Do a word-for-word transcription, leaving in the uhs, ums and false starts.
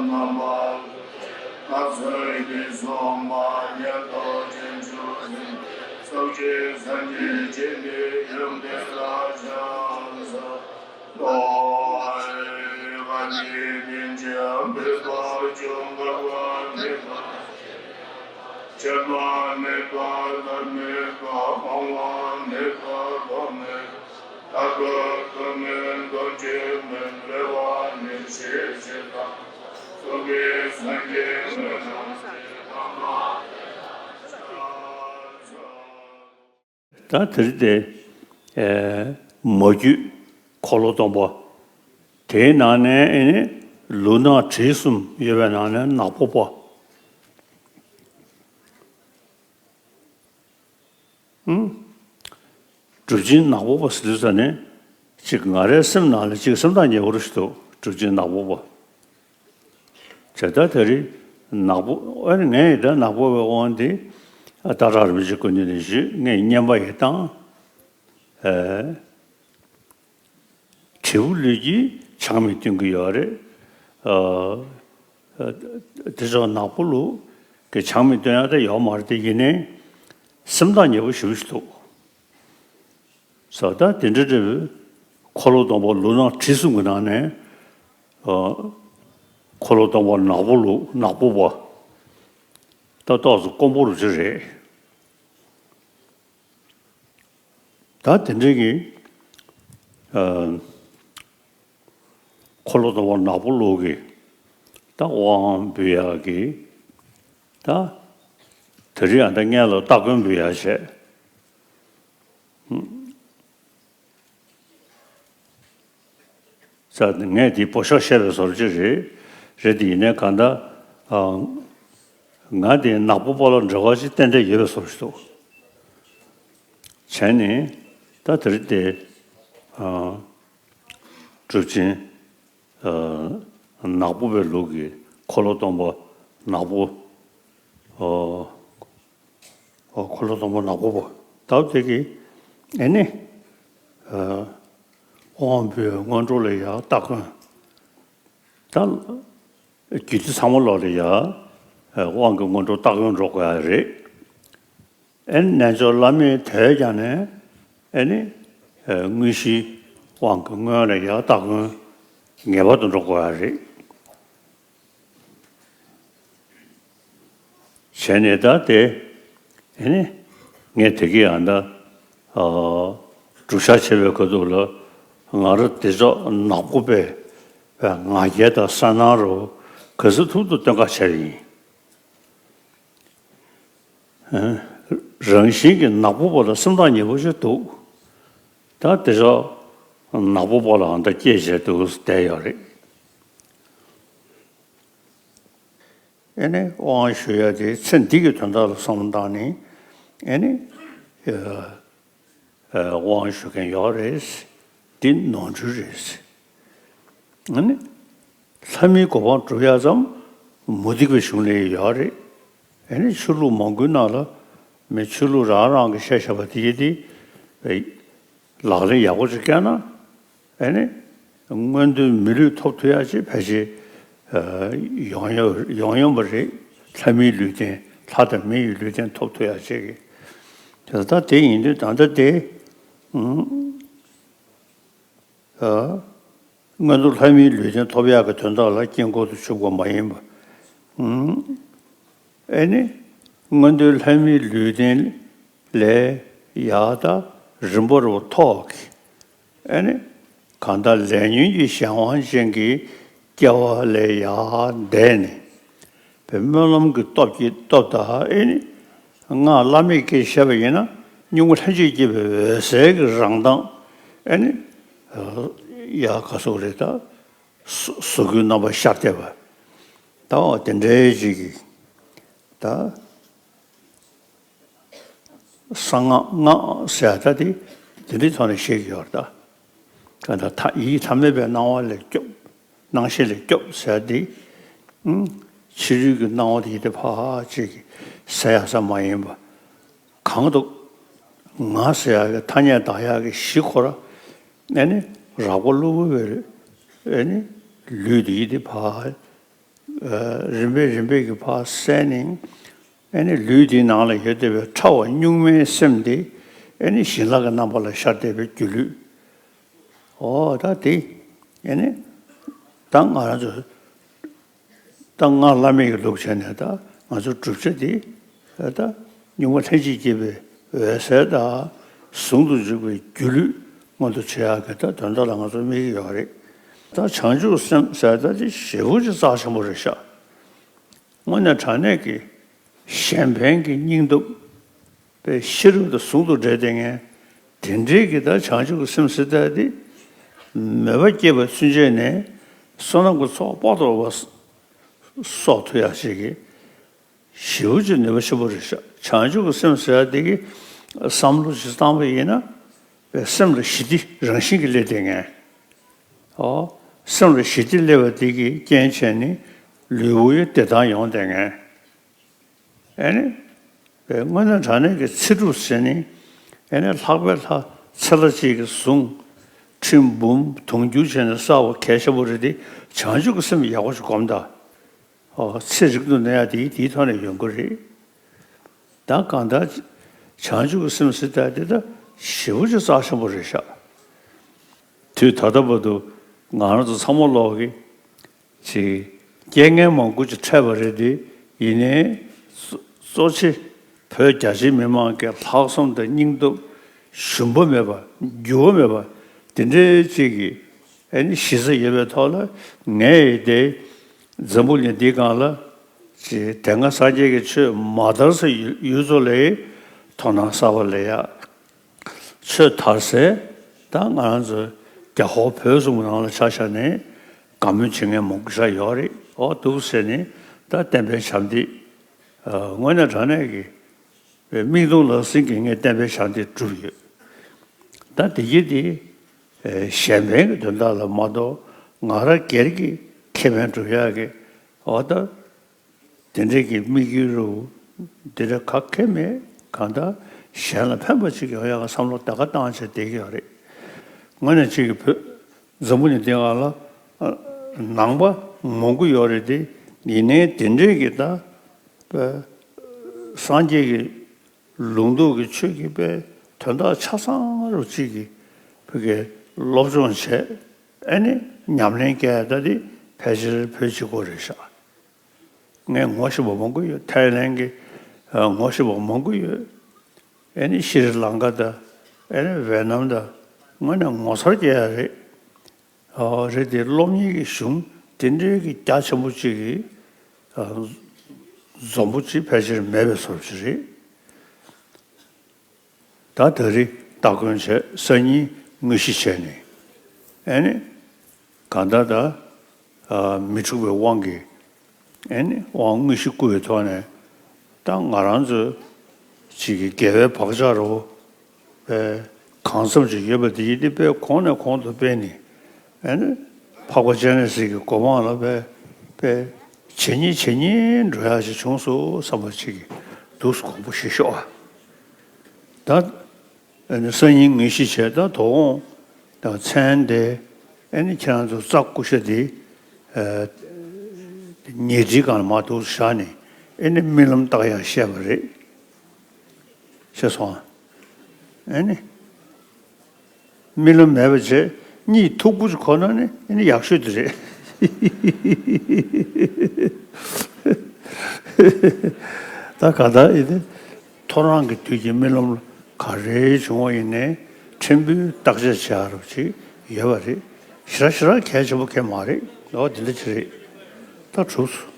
རྣམ་པ་སྣ་ཚོགས་ཀྱིས་བཟུང་བ་ཉེར་ཐོབ་ཅན་ཆུ་འཛིན་ཚོགས་ཀྱི་སངས་རྒྱས་ཀྱི་ཡོན་ཏན་ལ་ཕྱག་འཚལ་ལོ། ཨེ་ཨ་ནི་ཉིན་བྱེད་མེད་པར་འབྱུང་འགག་པ་མེད་པ། སྐྱེ་བ་མེད་པ་མཐའ་མེད་པ་སྤང་བ་མེད་པ་བག་མེད་པ་མཐའ་འཁོབ་ཐོགས་མེད་ཐོགས་བཅས་མེད་རེ་བ་མེད་ཤེས་བྱེད་དང་ཚོགས་ཀྱི་སངས་རྒྱས་དངོས་རྣམས་ཀྱི་ལམ་ལ་ཕྱག་འཚལ། ད་དེ་རིང་དེ་ཨེ་མ་རྒྱུད་འཁོར་ལོ་སྡོམ་པ། དེའི་ནང་ནས་ཨེ་ནི་ལུས་ངག་དྲི་གསུམ་ཡོད་པའི་ནང་ནས་ནག་པོ་པ། ཨུམ། གྲུབ་ཆེན་ནག་པོ་པ་ཟེར་དུས་ཙ་ནས་ཅིག་ང་རའི་སེམས་ནང་ལ་ཅིག་སེམས་ཐག་ཉེ་པོ་རུ་ཞིག་འདུག་གྲུབ་ཆེན་ནག་པོ་པ། བྱས་ད་དེ་རིང་ནག་པོ་ཨ་ནི་ངས་ཡི་ད་ནག་པོ་པའི་དབང་འདི་ཨ་སྟག་བྲག་རིན་པོ་ཆེ་སྐུ་མདུན་ནས་ཞུས། ངས་བསྙེན་པ་ཡི་བཏང་། ཨེ། དྲིལ་བུ་ལུས་ཀྱིས་ཆང་མི་འཐུང་གི་ཡོད་རེད། ཨ། ཨ། དེ་ཚོ་ནག་པོ་ལུགས་ཀྱི་ཆང་མི་འཐུང་ཡག་དེ་ཡོད་མ་རེད་དེ། ཡིན་ནའི་སེམས་ཐག་ཉེ་པོ་ཞེ་པོ་ཞིག་འདུག་ཟེར། ད་དེ་འདྲ་འདྲ་བོའི་འཁོར་ལོ་སྡོམ་པ་ལུས་ངག་དྲི་གསུམ་གྱི་ནང་ནས། ཨ། འཁོར་ལོ་སྡོམ་པ་ནག་པོ་ལུགས་ནག་པོ་པ། ད་ཏོག་ཙམ་དཀོན་པོ་རུ་ཅིག་རེད། ད་དེ་འདྲའི་གི། ཨ། འཁོར་ལོ་སྡོམ་པ་ནག་པོ་ལུགས་ཀྱི་ད་དབང་འབུལ་ཡག་གི། ད་དེ་རིང་ཨ་ད་ངས་ལ་སྟ་གོན་འབུལ་ཡག་བྱས། ས་ངས་དེ་བོད་ཤོག་བཤད་པའི་བཟོ་འདྲ་ཅིག་རེད། རེད་དེ་ཡིན་ནའི་གང་ལྟར། ཨ། ང་དེ་ནག་པོ་པ་ལ་འབྲེལ་བ་ཅིག་ཏན་ཏན་ཡོད་པའི་བཟོ་འདྲ་ཞིག་འདུག་བྱས་ནས་ད་དེ་རིང་དེ། ཨ། གྲུབ་ཆེན། ཨ། ནག་པོ་པའི་ལུགས་ཀྱི་འཁོར་ལོ་སྡོམ་པ་ནག་པོ། ཨ། ཨ། འཁོར་ལོ་སྡོམ་པ་ནག་པོ་པ། ད་དེ་གི་ཨེ་ནི། ཨ། དབང་པོའི་སྔོན་འགྲོ་ལ་ཡང་སྟ་གོན། ད་རྒྱུད་སྡེ་ཚང་མ་ལོག་ལ་ཡང་དབང་གི་སྔོན་འགྲོ་སྟ་གོན་འགྲོ་དགོས་ཡ་རེད། ཨེ་ནི་རྣལ་འབྱོར་བླ་མའི་དོན་ཀྱང་ནས་ཨེ་ནི་དངོས་གཞིའི་དབང་གི་སྔོན་ལ་ཡང་སྟ་གོན་ངེས་པར་དུ་འགྲོ་དགོས་ཡ་རེད། བྱས་ནས་ད་དེ་ཨེ་ནི་ངས་དེ་གི་ཡང་ད་ཨ་སྒྲུབ་བྱ་བྱེད་པའི་ཁ་ཐུག་ལ་ང་རང་དེ་ཚོ་ནག་པོ་པའི་ང་རྒྱལ་དང་སེར་སྣ་རུ་ག་ཚོད་ཐུབ་ཐུབ་སྟོན་ཁ་བྱས་ཡིན། ཨ། རང་བཞིན་གྱིས་ནག་པོ་པ་ལ་སེམས་ཐག་ཉེ་པོ་ཞིག་འདུག་ད་དེ་ཚོ་ནག་པོ་པ་ལའང་ད་སྐྱེས་བྱས་འདུག་བསྡད་ཡོད་རེད། ཨེ་ནི་དབང་ཞུ་ཡ་དེ་ཚེ་འདི་གི་དོན་དག་ལ་བསམ་བློ་བཏང་ནས་ཨེ་ནི་ཨ་དབང་ཞུ་མཁན་ཡོད་རེད། འདི་ནོར་འཁྲུལ་རེད། ཨེ་ནི་ལྷ་མིའི་གོ་འཕང་སྒྲུབ་ཡ་ཙམ་མུ་སྟེགས་པའི་གཞུང་ལ་ཡོད་རེད། ཨེ་ནི་ཆོས་ལུགས་མང་པོའི་ནང་ལ་མི་ཆོས་ལུགས་རང་རང་གི་བཤད་བཞག་པ་དེ་ཡི་དེ་ལག་ལེན་ཡག་པོ་ཅིག་བཀལ་ན། ཨེ་ནི། མངོན་མཐོའི་མི་ལུས་ཐོབ་ཐུབ་ཡག་ཅིག་ཕལ་ཆེར་ཡོང་ཡོང་ཡོང་ཡོང་བ་རེད། ལྷ་མིའི་ལུས་རྟེན་ལྷ་དང་མི་ཡི་ལུས་རྟེན་ཐོབ་ཐུབ་ཡག་ཅིག་གི། དེ་ད་དེ་ཡིན་དུས་ད་ལྟ་དེ། ཨ། མངོན་མཐོ་ལྷ་མིའི་ལུས་རྟེན་ཐོབ་ཡག་གི་དོན་དག་ལ་དཀྱིལ་འཁོར་དུ་ཆུད་པ་མ་ཡིན་པ། ཨེ་ནི། མངོན་མཐོའི་ལྷ་མིའི་ལུས་རྟེན་ལས་ཡར་ད་རིམ་པ་རུ་ཐོག་གི། ཨེ་ནི། གང་ལྟར་ལས་ཉོན་གྱི་གཞན་དབང་ཅན་གྱི་སྐྱེ་བ་ལས་ཡར་འདས་ནས། པའི་སྨོན་ལམ་གྱི་སྟོབས་ཀྱིས་སྟོབས་དང་ཨེ་ནི། སྔགས་བླ་མེད་ཀྱིས་བཤད་པ་ཡིན་ན་སྙིང་པོ་ལྷན་ཅིག་སྐྱེས་པའི་འོད་གསལ་གྱི་རང་མདངས་ཨེ་ནི། ཡར་ག་སོགས་རེད་ད། གཟུགས་སྐུའི་རྣམ་པ་ཤར་བསྡད་པ། ད་འོ་དེ་འདྲའི་ཅིག་གིས་ད། གསང་སྔགས་སྔགས་ཟེར་ཡ་ད་དེ་དེ་འདྲའི་ཐོག་ནས་བཤད་ཀྱི་ཡོད་རེད་ད། ག་ད་ཐ་ཡིད་ཐ་མལ་པའི་སྣང་བ་ལས་སྐྱོབ། སྣང་ཤས་ལས་སྐྱོབ་ཟེར་ཡ་དེ། ཕྱི་རོལ་གྱི་སྣང་བ་དེ་ཡིད་དེ་ཕར་ཅིག་ཟེར་ཡ་ས་མ་ཡིན་པ། གང་དུ་ང་ཟེར་ཡ་གི་ཐ་སྙད་གདགས་ཡ་གི་གཞི་ཁོ་ར། ཨེ་ནི་རགས་པ་གློ་བུར་བའི་ཨེ་ནི་ལུས་དེ་ཡིད་དེ་ཕར། རིམ་པས་རིམ་པས་ཀྱི་ཕར་གསལ་ནས། ཨེ་ནི་ལུས་འདིའི་ནང་ལ་ཡོད་བསྡད་པའི་ཕྲ་བ་གཉུག་མའི་སེམས་དེ། ཨེ་ནི་བྱིན་རླབས་ཀྱི་རྣམ་པ་ལ་ཤར་བསྡད་པའི་སྒྱུ་ལུས། འོ་ད་དེ། ཨེ་ནི་ད་ང་རང་ཚོ་ད་སྔགས་བླ་མེད་ཀྱི་ལུགས་བྱས་ནས། ད་ང་ཚོ་བསྒྲུབ་བྱ་དེ་ད་གཉུག་མ་ལྷན་ཅིག་སྐྱེས་པའི་འོད་གསལ་དང་། ཟུང་དུ་འཇུག་པའི་སྒྱུ་ལུས་མངོན་དུ་བྱེད་ཡག་གི་ད་དོན་དག་ལ་ང་ཚོ་དམིགས་ཀྱི་ཡོད་རེད། ད་བྱང་ཆུབ་སེམས་ཟེར་ད་དེ་ཞེ་པོ་ཅིག་རྩ་ཆེན་པོ་རེད་ཤག་དངོས་གནས་དྲང་གནས་ཀྱི་གཞན་ཕན་གྱི་སྙིང་སྟོབས་པའི་ཤེས་རབ་དང་ཟུང་དུ་འབྲེལ་བསྡད་མཁན། དེ་འདྲའི་གི་ད་བྱང་ཆུབ་ཀྱི་སེམས་ཟེར་ད་དེ། མོས་པ་སྐྱེས་པ་ཚུན་ཆད་ནས་བསོད་ནམས་ཀྱི་ཚོགས་དཔག་ཏུ་མེད་པ་གསོག་ཐུབ་ཡག་ཅིག་གི་ཞེ་པོ་ཅིག་ནུས་པ་ཆེན་པོ་རེད་ཤག་བྱང་ཆུབ་ཀྱི་སེམས་ཟེར་ཡག་དེ་གི་བསམ་བློ་ཅིག་བཏང་པ་ཡིན་ན། པའི་སེམས་ལ་ཞི་བདེ་རང་བཞིན་གྱིས་སླེབས་བསྡད་མཁན། ཨོ། སེམས་ལ་ཞི་བདེ་སླེབས་པ་དེ་གི་རྐྱེན་བྱས་ནས་ལུས་པོ་ཡི་བདེ་ཐང་ཡོང་བསྡད་མཁན། ཨེ་ནི། པའི་དངོས་གནས་དྲང་གནས་ཀྱི་ཚེ་སྒྲུབ་ཟེར་ནི། ཨེ་ནི་ལྷག་པའི་ལྷ་ཚེ་ལྷ་གཅིག་གི་གཟུངས། ཁྲི་འབུམ་དུང་ཕྱུར་བྱས་ནས་བསགས་པ་གལ་ཆེན་པོ་རེད་དེ། བྱང་ཆུབ་ཀྱི་སེམས་ཡག་པོ་ཞིག་སྒོམ་དང་། ཨོ། ཚེ་རིང་དུ་གནས་ཡག་དེ་དེའི་ཐོག་ནས་ཡོང་གི་རེད། ད་གང་ལྟར་བྱང་ཆུབ་ཀྱི་སེམས་ཟེར་ཡག་དེ་ད་ཞེ་པོ་ཅིག་རྩ་ཆེན་པོ་རེད་ཤག་དུས་ད་ལྟ་བར་དུ་ང་རང་ཚོ་ཚང་མ་ལོག་གི་ཅིག་རྐྱེན་ངན་མང་པོ་ཅིག་འཕྲད་པ་རེད་དེ། ཡིན་ནའི་གཙོ་གཙོ་ཆེ་བོད་རྒྱ་ཆེའི་མི་མང་གི་ལྷག་བསམ་དང་སྙིང་སྟོབས་ཞུམ་པ་མེད་པ། འགྱུར་བ་མེད་པ་དེ་འདྲའི་ཅིག་གི་ཨེ་ནི་གཞི་རྩ་ཡོད་པའི་ཐོག་ལ། ངས་དེ་འཛམ་བུ་གླིང་འདིའི་སྒང་ལ་ཅིག་དེ་སྔ་སངས་རྒྱས་ཀྱི་ཆོས་མ་དར་སའི་ཡུལ་ཚོ་ལ་དོ་སྣང་གསར་པ་ལེན་ཡག་ཆོས་དར་སའི་ད་ང་རང་ཚོ་རྒྱ་ཧོར་བོད་གསུམ་གྱི་ནང་ལ་ཆ་བཞག་ནས་དགའ་མོས་བྱེད་མཁན་མང་པོ་ཞིག་ཡོད་རེད། ཨོ། འདུག་ཟེར་ནས་ད་བསྟན་པའི་ཞབས་འདེགས། ཨ། དངོས་གནས་དྲང་གནས་ཀྱི་མིག་མཐོང་ལག་ཟིན་གྱིས་ངས་བསྟན་པའི་ཞབས་འདེགས་བསྒྲུབས་ཡོད། ད་དེ་གི་དེ་གཞན་ཕན་གྱི་དོན་དག་ལ་མ་གཏོགས། ང་རང་སྒེར་གྱི་ཁེ་ཕན་སྒྲུབ་ཡག་གི། འོ་ད། དེ་འདྲའི་གི་དམིགས་ཡུལ་རུ་དེ་འདྲ་ག་གེ་མེད། གང་ལྟར་གཞན་ལ་ཕན་པ་ཅིག་ཡོང་ཡག་གི་བསམ་བློ་ད་ག་བཏང་བྱས་བསྡད་ཀྱི་ཡོད་རེད། དངོས་གནས་ཅིག་གི་བོད་འཛམ་བུ་གླིང་འདི་སྒང་ལ་ཨ་ནང་པ་མང་པོ་ཡོད་རེད་དེ། ཡིན་ནའི་དེ་འདྲའི་གི་ད་པ་སངས་རྒྱས་ཀྱི་ལུང་རྟོགས་ཀྱི་ཆོས་ཀྱི་པའི་དོན་དག་ཆ་ཚང་རུ་ཅིག་གི་བོད་ཀྱི་སློབ་སྦྱོང་བྱས། ཨེ་ནི་ཉམས་ལེན་བསྐྱལ་ཡག་ད་དེ་ཕལ་ཆེར་བོད་གཅིག་པོ་རེད་ཤག་ངས་ངོ་ཤེས་པ་མང་པོ་ཡོད། ཐའི་ལན་གྱི་ཨ་ངོ་ཤེས་པ་མང་པོ་ཡོད། ཨེ་ནི་ཤྲི་ལང་ཀ་དང་། ཨེ་ནི་ཝེ་ནམ་དང་། དངོས་གནས་ངོ་མཚར་སྐྱེ་ཡག་རེད། ཨ། རེད་དེ། སློབ་གཉེར་གྱི་གཞུང་དེ་འདྲའི་གི་རྒྱ་ཆེན་པོ་ཅིག་གི་ཨ་འཛོམས་པོ་ཅིག་ཕལ་ཆེར་མེད་པའི་བཟོ་ཅིག་རེད། ད་ད་རེས་སྟ་གོན་བྱས། སང་ཉིན་དངོས་གཞི་བྱས་ནས། ཨེ་ནི་གང་ལྟར་ད་ཨ་མི་འཁྲུགས་པའི་དབང་གིས། ཨེ་ནི་དབང་དངོས་གཞི་བསྐུར་བའི་ཐོག་ནས། ད་ང་རང་ཚོ་ཅིག་གི་དགེ་བའི་བག་ཆགས་རོ། པའི་གང་འཚམ་ཅིག་ཡོད་པ་དེ་ཡིན་དེ། དཔེ་གོང་ནས་གོང་དུ་སྤེལ་ནས། ཨེ་ནི་འཕགས་པ་སྤྱན་རས་གཟིགས་ཀྱི་གོ་འཕང་ལ་དཔེ་དཔེ་ཇེ་ཉེ་ཇེ་ཉེ་འགྲོ་ཡག་ཅིག་བྱུང་སོང་བསམ་པ་ཅིག་གིས་འདུག་སེ་གོང་བུ་ཞིག་ཤོག་ཨ། ད་ཨེ་ནི་སང་ཉིན་དངོས་གཞི་བྱས། ད་དོ་དགོང་དང་མཚན་དེ། ཨེ་ནི་ཁྱེད་རང་ཚོ་རྩྭ་ཀུ་ཤ་དེ་ཨ་ཉལ་ཁྲིའི་སྒང་ལ་མར་འདུག་སེ་བཞག་ནས། ཨེ་ནི་རྨི་ལམ་བཏང་ཡག་བཤད་པ་རེད། ཤེས་སོང་ཨ། ཨེ་ནི། རྨི་ལམ་མེད་པ་བྱས། གཉིད་མཐུག་པོ་ཅིག་ཁུག་ན་ནི་ཨེ་ནི་ཡག་ཤོས་དེ་རེད། ད་ག་ད་ཨེ་ནི་ཐོ་རངས་ཀྱི་དུས་ཀྱི་རྨི་ལམ་ག་རེ་བྱུང་བ་ཡིན་ནའི་ཕྲན་བུ་བརྟག་དཔྱད་བྱེད་ཡག་རོབ་ཅིག་ཡོད་པ་རེད། ཞེ་དྲག་ཞེ་དྲག་གལ་ཆེན་པོ་གང་ཡང་མ་རེད། འོ་དེ་འདྲ་ཅིག་རེད། ད་གྲུབ་སོང་།